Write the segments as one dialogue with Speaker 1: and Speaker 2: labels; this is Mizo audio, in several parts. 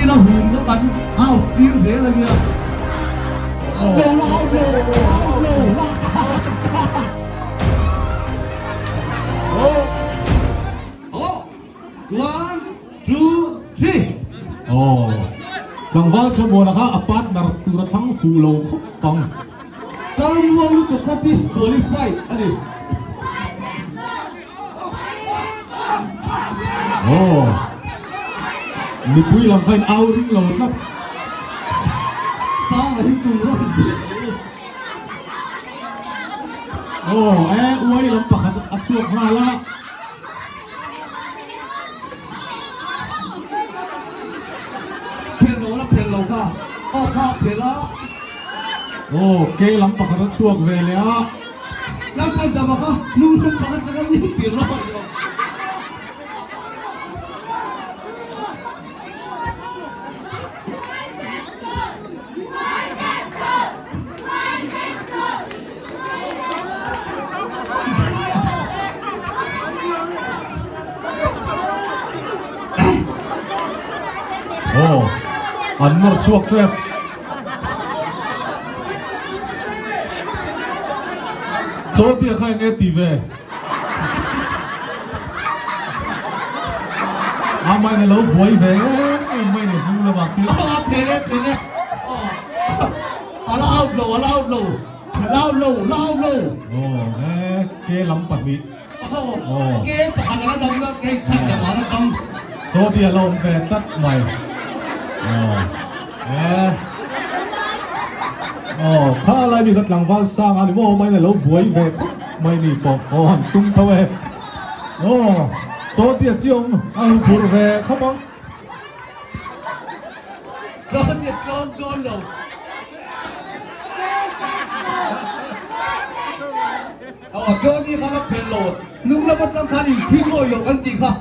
Speaker 1: Tin a hum kha kan out tir zel a nia. Out lo la, out lo, out lo la. Oh, one, two, three.
Speaker 2: Aw, tlangval thlamuana kha a partner tur a thlang fuh lo khawp ang.
Speaker 1: Kal muang lutuk kha disqualified a ni.
Speaker 2: Aw, mipui lam kha in au ring lo tlat.
Speaker 1: Sanga hi tur a han chiah lo.
Speaker 2: Aw, e uai lam pakhat a chhuak nghal a.
Speaker 1: Phel lo la phel lo kha, aw kha a phel a.
Speaker 2: Aw, ke lam pakhat a chhuak ve leh a.
Speaker 1: Lalpan dama kha hnung hnung pakhat kha kan ning tir lo a ni lo.
Speaker 2: Aw, an nawr chhuak tep. Chaw tia kha enge ti ve? A mai na lo buai ve em em mai ni hnung lamah khi.
Speaker 1: A phel e phel e. A la out lo a la out lo. A la out lo la out lo.
Speaker 2: Aw e ke lam pahnih.
Speaker 1: Aw ke pakhat a la dam la ke khat dang a la dam.
Speaker 2: Chaw tia lo awm ve tlat mai. Aw e. Aw kha lai mi kha tlangval sang a ni maw mai na lo buai ve khawp mai ni pawh aw han tum tho e. Aw chaw tia chi awm a han phur ve khawp ang.
Speaker 1: Chaw tia tlawn dawn lo. Aw chaw ni khan a phelh lo hnung lam atang khan in thing awih lo kan tih kha.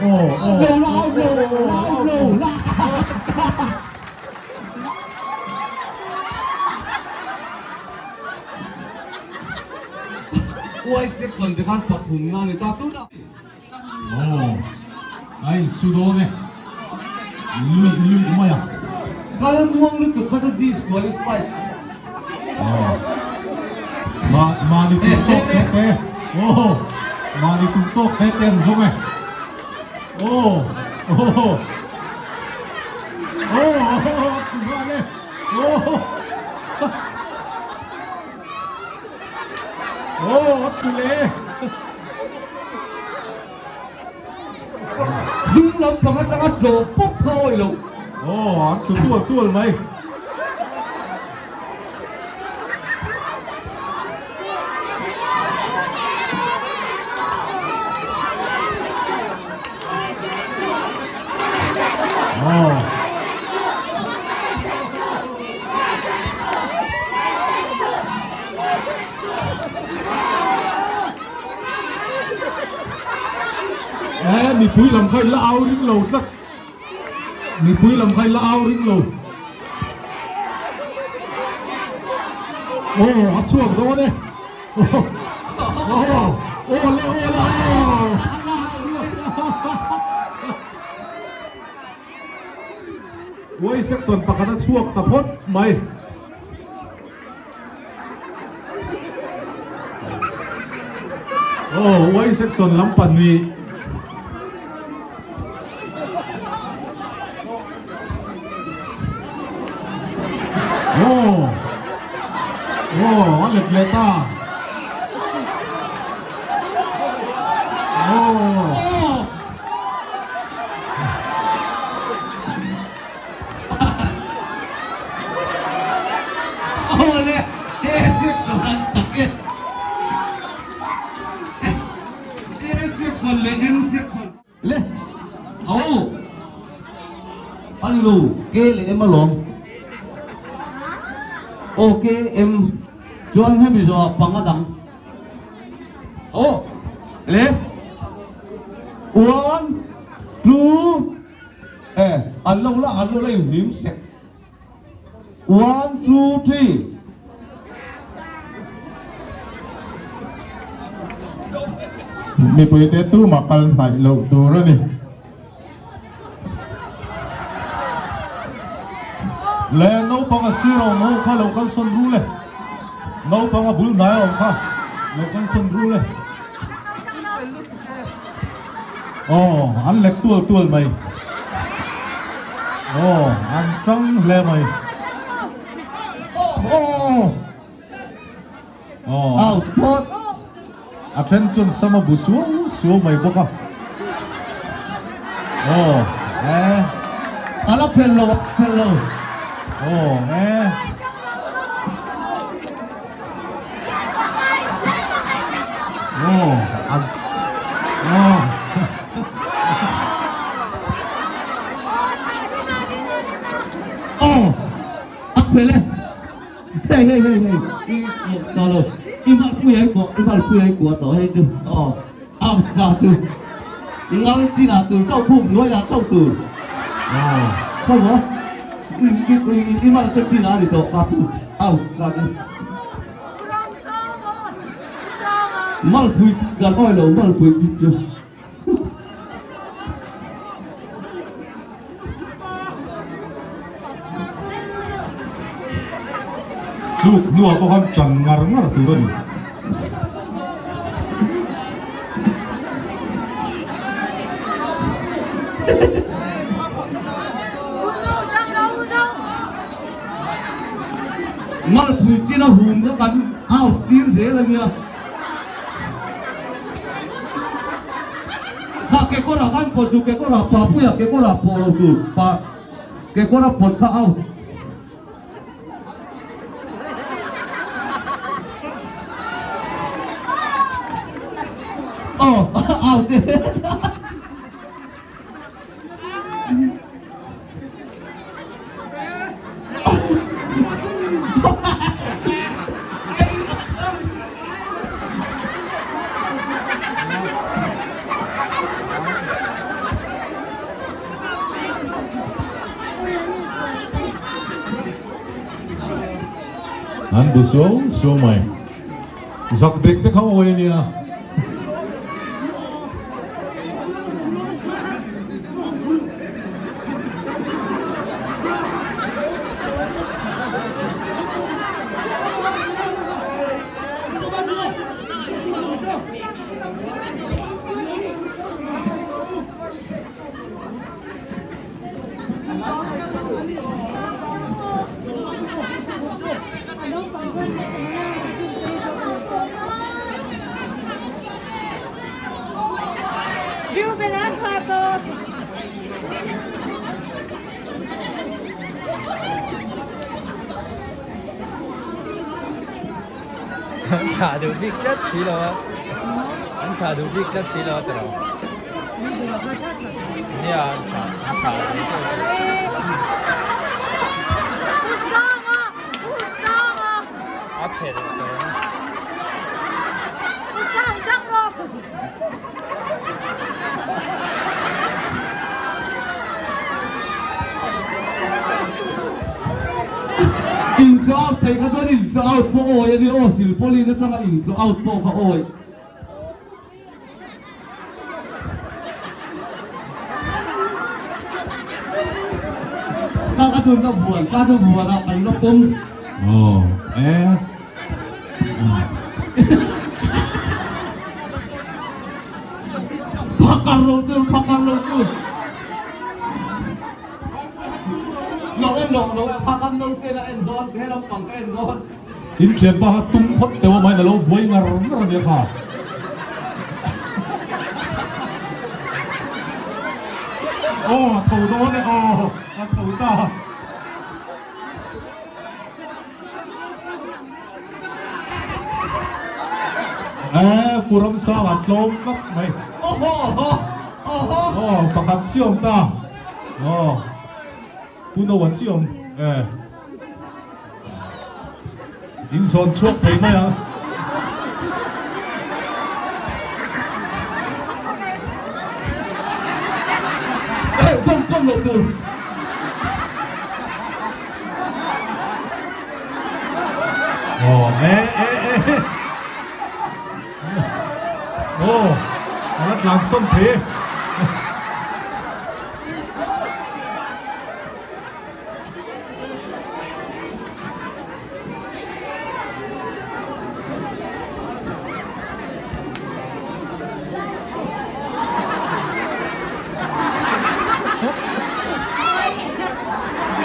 Speaker 1: Lo la lo lo la. Uai section te khan pathum na ni ta tunah.
Speaker 2: Aw, a insu dawn e. Luih luih mai a.
Speaker 1: Kal muang lutuk kha chu disqualified.
Speaker 2: Aw, ma mahni tum tawk te te. Aw, mahni tum tawk te te an zawng e. Aw, aw, aw, aw, a tlu nghal e. Aw, aw, a tlu leh e.
Speaker 1: Dum lampang atanga tlawh pawp kha awih loh.
Speaker 2: Aw, an tlu tual tual mai. Aw. Eh, mipui lam kha in la au ring lo tlat. Mipui lam kha in la au ring lo. Aw, a chhuak dawn e. Aw, aw le, aw le, aw. Uai section pakhat a chhuak ta phawt mai. Aw, Y section lam pahnih. Aw, aw, a let leh ta. Aw.
Speaker 1: Awle he section an tak e. A section leh M section. Le ho an lo K leh M alawm. Aw K M chuan hemi zawhah panga dang. Aw le one two. E, an lo la, an lo la inhlim sek. One, two, three.
Speaker 2: Mipuite tumah kal hnaih loh tur a ni. Le naupang a sir awm ho kha lo kalsawn ru le. Naupang a bul hnai awm kha lo kalsawn ru le. Aw, an lek tual tual mai. Aw, an tang hle mai.
Speaker 1: Aw,
Speaker 2: Aw,
Speaker 1: out phawt.
Speaker 2: A then chuan sama bu suau suau mai bawk a. Aw, e.
Speaker 1: A la phel lo, a phel lo.
Speaker 2: Aw, e. Aw, an aw.
Speaker 1: Aw, a phel e. Hei hei hei hei i tawh lo i malpui ai kuah i malpui ai kuah tawh hei chu aw ang ta chu ngal chinah tur chauh khum hnuaiah chauh tur aw khaw maw i i i mal te chinah a ni tawh ka chu ang ta chu malpui kan awi lo malpui chu.
Speaker 2: Tluk hnuah pawh khan tan ngar ngar tur a ni.
Speaker 1: Malpui chin a hum kha kan out tir zel a nia. Kha kekawrah khan pawt chu kekawrah Papuia kekawrah pawh lo tur pa kekawra pawt kha out. Aw out e.
Speaker 2: An bu suau suau mai. Zak dek te kha awi a nia.
Speaker 3: Thla duh bik tlat si lo a, an thla duh bik tlat si lo a tiraw. Nia an thla an thla duh tlat si. A phelh tawh ang.
Speaker 1: Intlu out thei kha chuan intlu out pawh awi a ni aw silpauline atanga intlu out pawh kha awi. Ka ka tun ka buan ka chu buan ah kan la pawm.
Speaker 2: Aw e.
Speaker 1: Phakar lo tur phakar lo tur. Lo en lo lo phakar lo te la en dawn he lampang ka en dawn.
Speaker 2: In thian pa kha tum phawt teuh a mai na lo buai ngar ngar a nia kha. Aw a tho dawn e aw a tho ta. E Pu Ramsanga tlawm tlat mai. Aw pakhat chiah awm ta. Aw Pu Noa chiah awm e. In zawn chhuak thei mai ang.
Speaker 1: Bawm bawm loh tur.
Speaker 2: Aw e e e Aw a la tlan sawn thei e.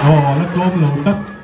Speaker 2: Aw a la tlawm lo tlat.